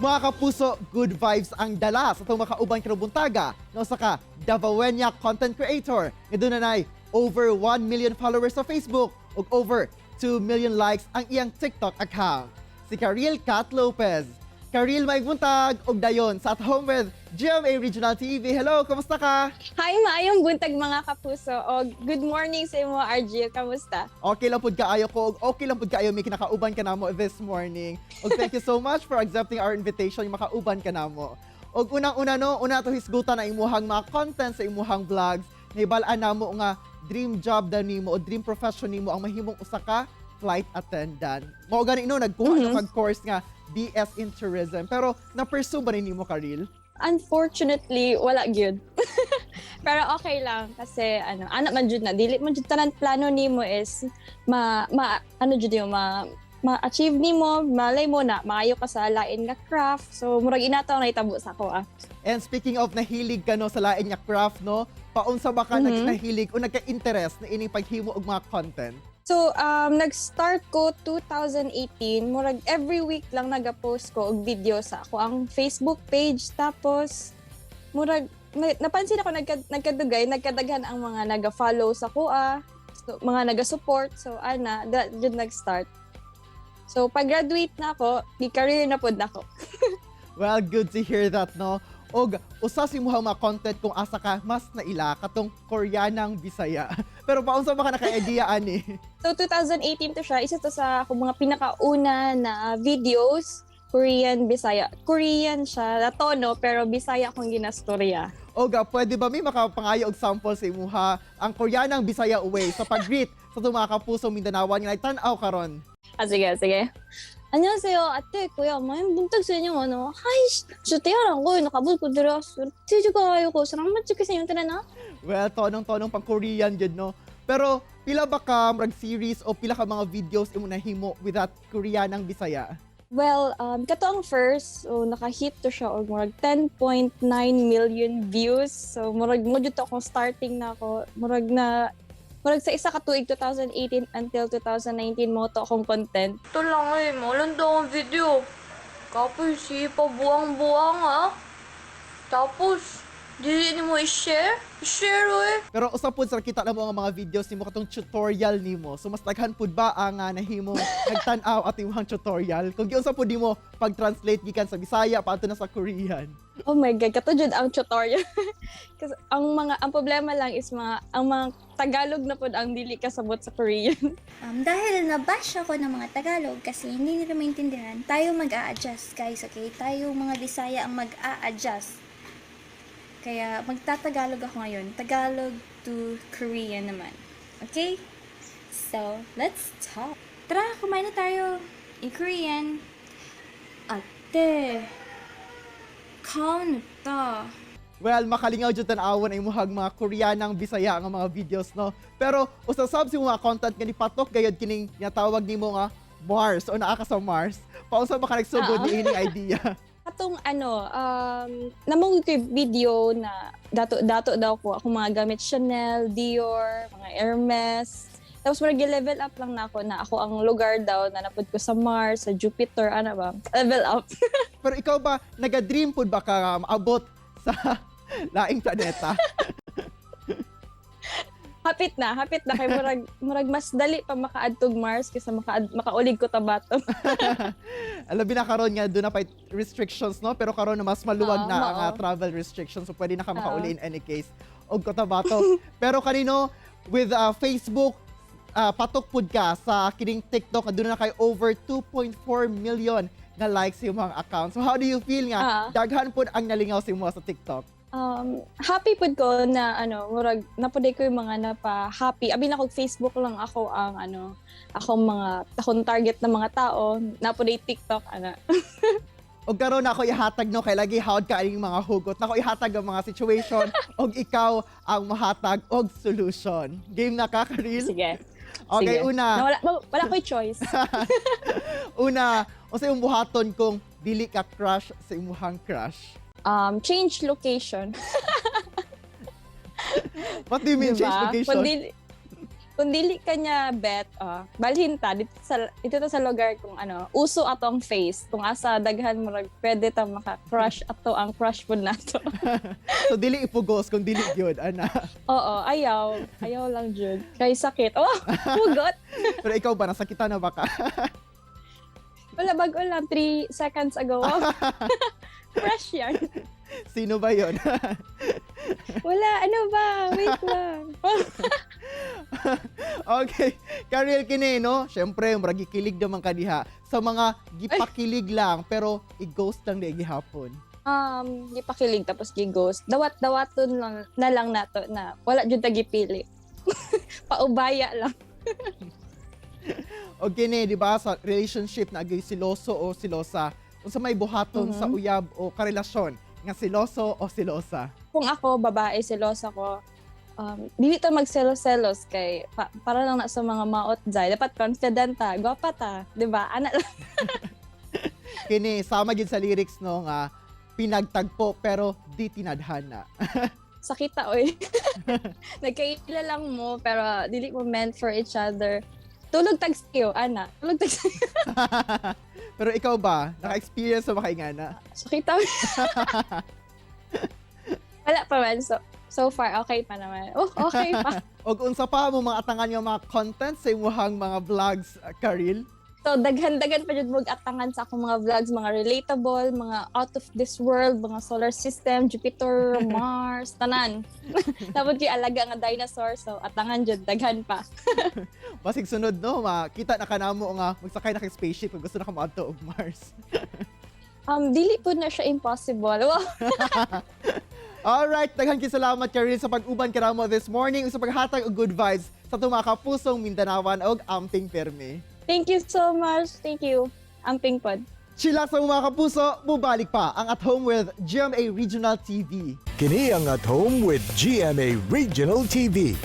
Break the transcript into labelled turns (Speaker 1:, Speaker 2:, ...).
Speaker 1: Mga kapuso, good vibes ang dala sa atong makauban karong buntaga nga usa ka Davaoeña content creator nga dunay over 1 million followers sa Facebook ug over 2 million likes ang iyang TikTok account. Si Karylle Kat Lopez. Karylle, maayong buntag ug dayon sa At Home with GMA Regional TV. Hello, kamusta ka?
Speaker 2: Hi, maayong buntag, mga kapuso. O good morning sa imo, RG. Kamusta?
Speaker 1: Okay lang pud kaayo ko ug okay lang pud kaayo may kinakauban ka namo this morning. Ug thank you so much for accepting our invitation makauban ka namo. Ug unang-una no, una to hisgutan ang imuhang mga content sa imuhang vlogs. Nahibal-an namo nga dream job daw nimo o dream profession nimo ang mahimong usa ka flight attendant. Mao gani no nagkuha kag course nga BS in Tourism. Pero na-pursue ba ni nimo, Karylle?
Speaker 2: Unfortunately, wala gyud. Pero okay lang kasi ano, anak man jud na dili man jud tanan plano nimo is ma ano jud yung ma ma-achieve nimo. Malay mo na maayo ka sa lain nga craft. So murag inato ang nahitabo sa ako ah.
Speaker 1: And speaking of nahilig ka no sa lain nga craft no, paunsa ba ka nahilig o nagka-interest na ining paghimo og mga content?
Speaker 2: So, nag-start ko 2018, murag every week lang naga-post ko og video sa ako ang Facebook page. Tapos, murag, napansin ako nagkadugay, nagkadaghan ang mga naga-follow sa kuha, so, mga naga-support. So, ana, jud nag-start. So, pag-graduate na ako, di career na pod nako.
Speaker 1: Well, good to hear that, no? Og usa sa imuhang mga content kung asa ka mas naila katong Koreanang Bisaya. Pero paunsa ba ka naka-idea ani?
Speaker 2: So, 2018 to siya. Isa to sa akong mga pinakauna na videos. Korean Bisaya. Korean siya, na tono, pero Bisaya akong ginastorya.
Speaker 1: Oga, pwede ba mi makapangayo og sample sa imuha ang Koreanang Bisaya way sa pag-greet sa atong mga kapuso Mindanaoan nga nagtan-aw karon?
Speaker 2: Ah, sige, sige. 안녕하세요. Ate, kuya, maayong buntag sa inyo, ano. Hi, sa tiyaran ko, nakabot ko dira. Swerte kaayo ko. Salamat jud sa inyong tanan, ha?
Speaker 1: Well, tonong-tonong pang Korean jud no. Pero pila ba ka murag series o pila ka mga videos imo nahimo with that Koreanang Bisaya?
Speaker 2: Well, kato ang first, so naka-hit to siya og murag 10.9 million views. So murag mo jud to akong starting na ako. Murag na murag sa isa ka tuig, 2018 until 2019, mo to akong content.
Speaker 3: Ito lang eh, malan daw ang video. Kapoy si pabuang-buang ah. Tapos, dili mo i-share? I-share eh.
Speaker 1: Pero usa pud sa kita namo ang mga videos nimo katong tutorial nimo. So mas daghan pud ba ang nahimo nagtan-aw at imong tutorial? Kung giunsa pud nimo pag-translate gikan sa Bisaya paadto na sa Korean?
Speaker 2: Oh my God, kato jud ang tutorial. Kasi ang problema lang is mga ang mga Tagalog na pud ang dili kasabot sa Korean.
Speaker 4: Dahil nabash ako ng mga Tagalog kasi hindi nila maintindihan, tayo mag-a-adjust, guys, okay? Tayo mga Bisaya ang mag-a-adjust. Kaya magtatagalog ako ngayon. Tagalog to Korean naman. Okay? So, let's talk. Tara, kumain na tayo. In Korean, Ate, kaon ta.
Speaker 1: Well, makalingaw jud tan-awon ang imuhang mga Koreanang Bisaya nga mga videos no. Pero usa sab sa mga content nga nipatok gayud kining ginatawag nimo nga Mars o naa ka sa Mars. Paunsa ba ka nagsugod ni ining idea?
Speaker 2: Katong ano, namong ko yung video na dato dato daw ko akong mga gamit Chanel, Dior, mga Hermes. Tapos murag level up lang na ako na ako ang lugar daw na napud ko sa Mars, sa Jupiter, ano ba? Level up.
Speaker 1: Pero ikaw ba naga-dream pud ba ka maabot sa laing planeta?
Speaker 2: Hapit na, hapit na kay murag mas dali pa makaadtog Mars kaysa makaulig Cotabato.
Speaker 1: Labi na karon nga doon na pa restrictions no, pero karon na mas maluwag na ang travel restrictions, so pwede na ka makauli in any case og Cotabato. Pero kanino with Facebook, patok pud ka sa kining TikTok nga doon na kay over 2.4 million na likes yung mga account. So how do you feel nga daghan pud ang nalingaw sa imo sa TikTok?
Speaker 2: Happy pud ko na ano, murag napuday ko yung mga napa happy. Abi na kog Facebook lang ako ang ano, akong mga akong target na mga tao, napuday TikTok ana.
Speaker 1: Og karon ako ihatag no kay lagi hawd ka ining mga hugot. Nako ihatag ang mga situation og ikaw ang mahatag og solution. Game na ka, Karylle?
Speaker 2: Sige.
Speaker 1: Okay,
Speaker 2: Sige.
Speaker 1: una.
Speaker 2: Na wala ko'y choice.
Speaker 1: Una, unsa imong buhaton kung dili ka crush sa imuhang crush?
Speaker 2: Change location.
Speaker 1: What do you mean,
Speaker 2: Diba?
Speaker 1: change location?
Speaker 2: Kung Kung dili ka niya bet, balhin ta dito ta sa lugar kung ano, uso atong face kung asa daghan murag pwede ta maka-crush ato ang crush pud nato.
Speaker 1: So dili ipugos kung dili gyud ana.
Speaker 2: Oo, ayaw. Ayaw lang jud. Kay sakit. Oh, hugot.
Speaker 1: Pero ikaw ba, nasakitan na ba ka?
Speaker 2: Wala, bago lang 3 seconds ago. Fresh yan.
Speaker 1: Sino ba 'yon?
Speaker 2: Wala, ano ba? Wait lang.
Speaker 1: Okay. Karil kini no, syempre murag gikilig naman ka diha sa mga gipakilig lang pero i-ghost lang di gihapon.
Speaker 2: Gipakilig tapos gi-ghost. Dawat-dawaton lang na lang nato na wala jud ta gipili. Paubaya lang.
Speaker 1: O kini, di ba, sa relationship na agay siloso o silosa, unsa may buhaton sa uyab o karelasyon nga siloso o silosa?
Speaker 2: Kung ako, babae, selosa ko, dili ta magselos-selos kay para lang na sa mga maot jay. Dapat confident ta, gwapa ta, 'di ba? Ana lang.
Speaker 1: Kini sama gid sa lyrics no nga pinagtagpo pero di tinadhana.
Speaker 2: Sakita oy. Nagkaila lang mo pero dili mo meant for each other. Tulog tag sayo, ana. Tulog tag sayo.
Speaker 1: Pero ikaw ba, naka-experience sa makaingana?
Speaker 2: Sakita. Wala pa man. So far, okay pa naman. Oh, okay pa.
Speaker 1: Og unsa pa mo mga atangan nga mga content sa imuhang mga vlogs, Karil?
Speaker 2: So, daghan-daghan pa jud mog atangan sa akong mga vlogs, mga relatable, mga out of this world, mga solar system, Jupiter, Mars, tanan. Tapos kay alaga nga dinosaur, so atangan jud daghan pa.
Speaker 1: Basig sunod no, makita na kanamo nga magsakay na kay spaceship kung gusto na ka moadto og Mars.
Speaker 2: Dili pud na siya impossible. Wow.
Speaker 1: Alright, daghan kay salamat, Karil, sa pag-uban kanamo this morning ug sa paghatag og good vibes sa atong mga kapusong Mindanaoan og amping perme.
Speaker 2: Thank you so much. Thank you. Amping pod.
Speaker 1: Chillax ang mga kapuso, mubalik pa ang At Home with GMA Regional TV.
Speaker 5: Kini ang At Home with GMA Regional TV.